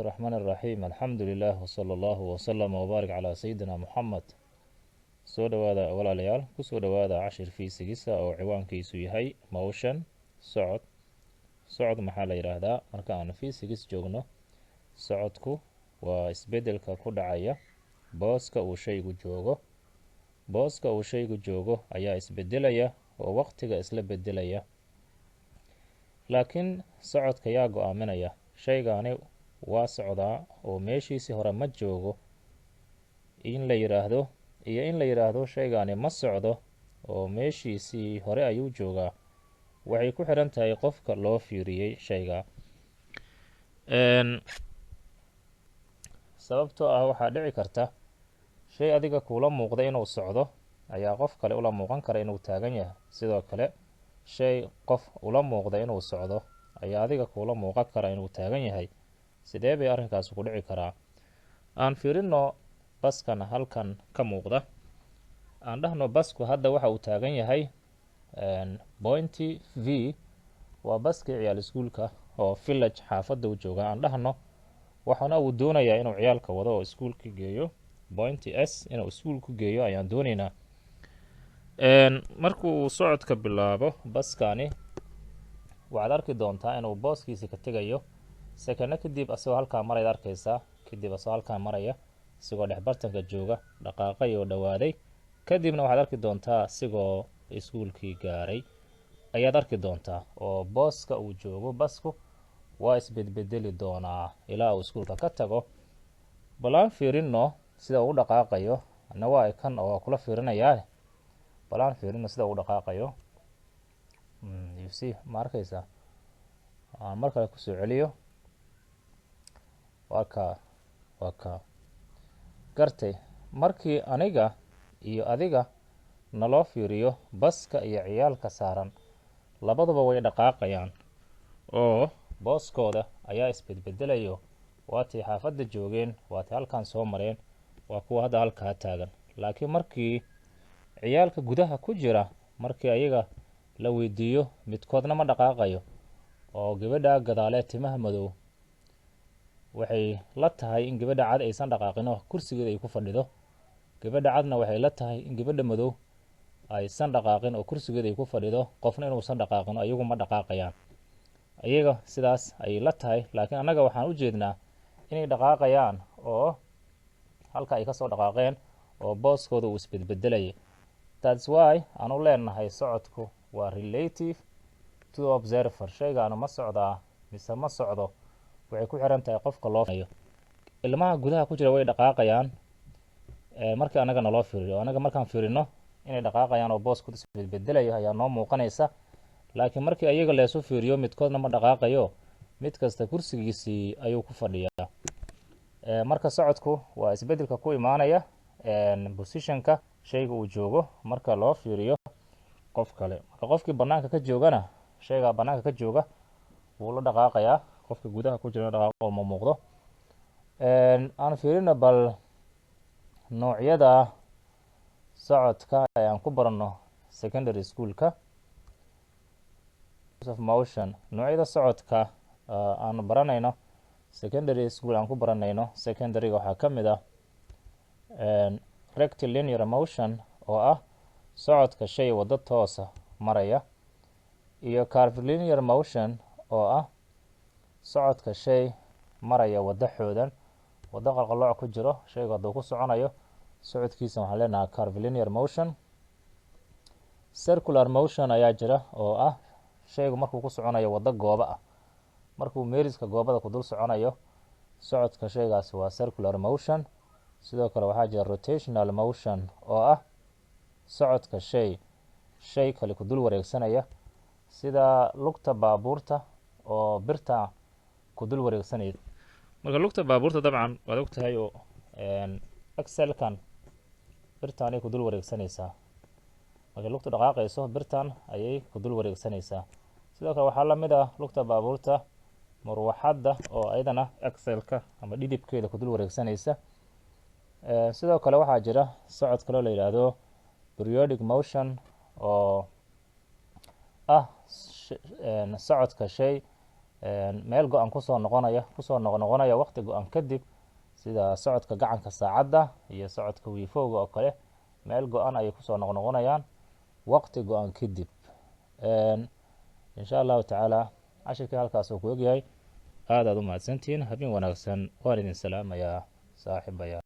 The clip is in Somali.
Raxmaan Raxiim, alxamdu lilah, wsala allahu wasalama wbaarik calaa sayidina Muxamed. Soo dhowaada walaalayaal, kusoo dhowaada cashir physics-ka oo ciwaankiisu yahay motion, socod. Socod maxaa la yidhaahdaa? Marka aan physics joogno, socodku waa isbedelka ku dhacaya booska uu shaygu joogo. Booska uu shaygu joogo ayaa isbedelaya oo waqtiga isla bedelaya. Laakiin socodka yaa go-aaminaya? Shaygaani waa socdaa oo meeshiisii hore ma joogo in la yidhaahdo iyo in la yidhaahdo shaygaani ma socdo oo meeshiisii hore ayuu joogaa, waxay ku xiran tahay qofka loo fiiriyey shayga. Sababtoo ah waxaa dhici karta shay adiga kuula muuqda inuu socdo ayaa qof kale ula muuqan kara inuu taagan yahay. Sidoo kale, shay qof ula muuqda inuu socdo ayaa adiga kuula muuqan kara inuu taagan yahay. Sidee bay arrinkaasi ku dhici karaa? Aan fiirino baskan halkan ka muuqda. Aan dhahno basku hadda waxa uu taagan yahay point V. Waa baskii ciyaal iskuulka oo village, xaafadda uu jooga aan dhahno. Waxaana uu doonayaa inuu ciyaalka wado oo iskuulka geeyo point S. Inuu iskuulku geeyo ayaan dooneynaa. Markuu socodka bilaabo baskani, waxaad arki doontaa inuu booskiisi ka tegayo. Sekano kadib asagoo halkaa marayaad arkaysaa, kadib asagoo halkaa maraya, isigoo dhex bartanka jooga, dhaqaaqay oo dhowaaday. Kadibna waxaad arki doontaa isigoo iskuulkii gaaray ayaad arki doontaa, oo booska uu joogo basku waa isbedbedeli doonaa ilaa uu iskuulka ka tago. Bal aan fiirino sida uu u dhaqaaqayo. Ana waa kan oo kula fiirinayaa. Bal aan fiirino sida uu dhaqaaqayo. You see, ma arkaysaa? Aan mar kale kusoo celiyo. Waa kaa, waa kaa. Gartay. Markii aniga iyo adiga naloo fiiriyo, baska iyo ciyaalka saaran labaduba way dhaqaaqayaan oo booskooda ayaa isbedbedelayo. Waatay xaafadda joogeen, waatay halkan soo mareen, waa kuwa hadda halkaa taagan. Laakiin markii ciyaalka gudaha ku jira, markii ayaga la weydiiyo, midkoodna ma dhaqaaqayo. Oo gabadha gadaalee timaha madow waxay la tahay in gabadha cad aysan dhaqaaqin oo kursigeeda ay ku fadhido. Gabadha cadna waxay la tahay in gabadha madow aysan dhaqaaqin oo kursigeeda ay ku fadhido. Qofna inuusan dhaqaaqin, ayagu ma dhaqaaqayaan. Ayaga sidaas ayay la tahay, laakiin annaga waxaan u jeednaa inay dhaqaaqayaan oo halka ay kasoo dhaqaaqeen oo booskooda uu isbedbedelayay. That's why aan u leenahay socodku waa relative to the observer. Shaygaanu ma socdaa mise ma socdo waxay ku xiran tahay qofka loo. Ilmaha gudaha ku jira way dhaqaaqayaan markii annaga naloo fiiriyo. Annaga markaan fiirino, inay dhaqaaqayaan oo booskooda isbedbedelayo ayaa noo muuqanaysa. Laakiin markii ayaga leesu fiiriyo, midkoodna ma dhaqaaqayo, mid kasta kursigiisii ayuu ku fadhiyaa. Marka socodku waa isbedelka ku imaanaya positionka shayga uu joogo marka loo fiiriyo qof kale. Marka qofkii banaanka ka joogana, shaygaa banaanka ka jooga wuu la dhaqaaqayaa, qofka gudaha ku jirana dhaqaaqo ma muuqdo. Aan fiirino bal noocyada socodka ee aan ku baranno secondary schoolka of motion. Noocyada socodka aan baranayno secondary school, aan ku baranayno secondaryga, waxaa ka mid ah rectilinear motion, oo ah socodka shay waddo toosa maraya, iyo curvilinear motion, oo ah socodka shay maraya waddo xoodan, waddo qalqalooc ku jiro. Shaygu hadduu ku soconayo, socodkiisa waxaan leenahay curvilinear motion. Circular motion ayaa jira, oo ah shaygu markuu ku soconayo waddo goobo ah. Markuu meeriska goobada ku dul soconayo, socodka shaygaasi waa circular motion. Sidoo kale waxaa jira rotational motion, oo ah socodka shay shay kale ku dul wareegsanaya, sida lugta baabuurta oo birta ku dul wareegsanaya. Marka lugta baabuurta, dabcan waad og tahay, oo axlekan birtaanay ku dul wareegsanaysaa. Markay lugtu dhaqaaqayso, birtan ayay ku dul wareegsanaysaa. Sidoo kale waxaa lamid ah lugta baabuurta murwaxadda, oo ayadana axleka ama dhidibkeeda ku dul wareegsanaysa. Sidoo kale waxaa jira socod kaloo la yidhaahdo periodic motion, oo ah socodka shay Meel go-an kusoo noqonaya, kusoo noqnoqonaya waqti go-an kadib, sida socodka gacanka saacadda iyo socodka wiifowga oo kale. Meel go-an ayay kusoo noqnoqonayaan waqti go-an kadib. Insha Allahu tacaala, cashirkii halkaas uu ku egyahay. Aad aad u mahadsantihiin. Habeen wanaagsan. Waan idin salaamayaa, saaxiibaya.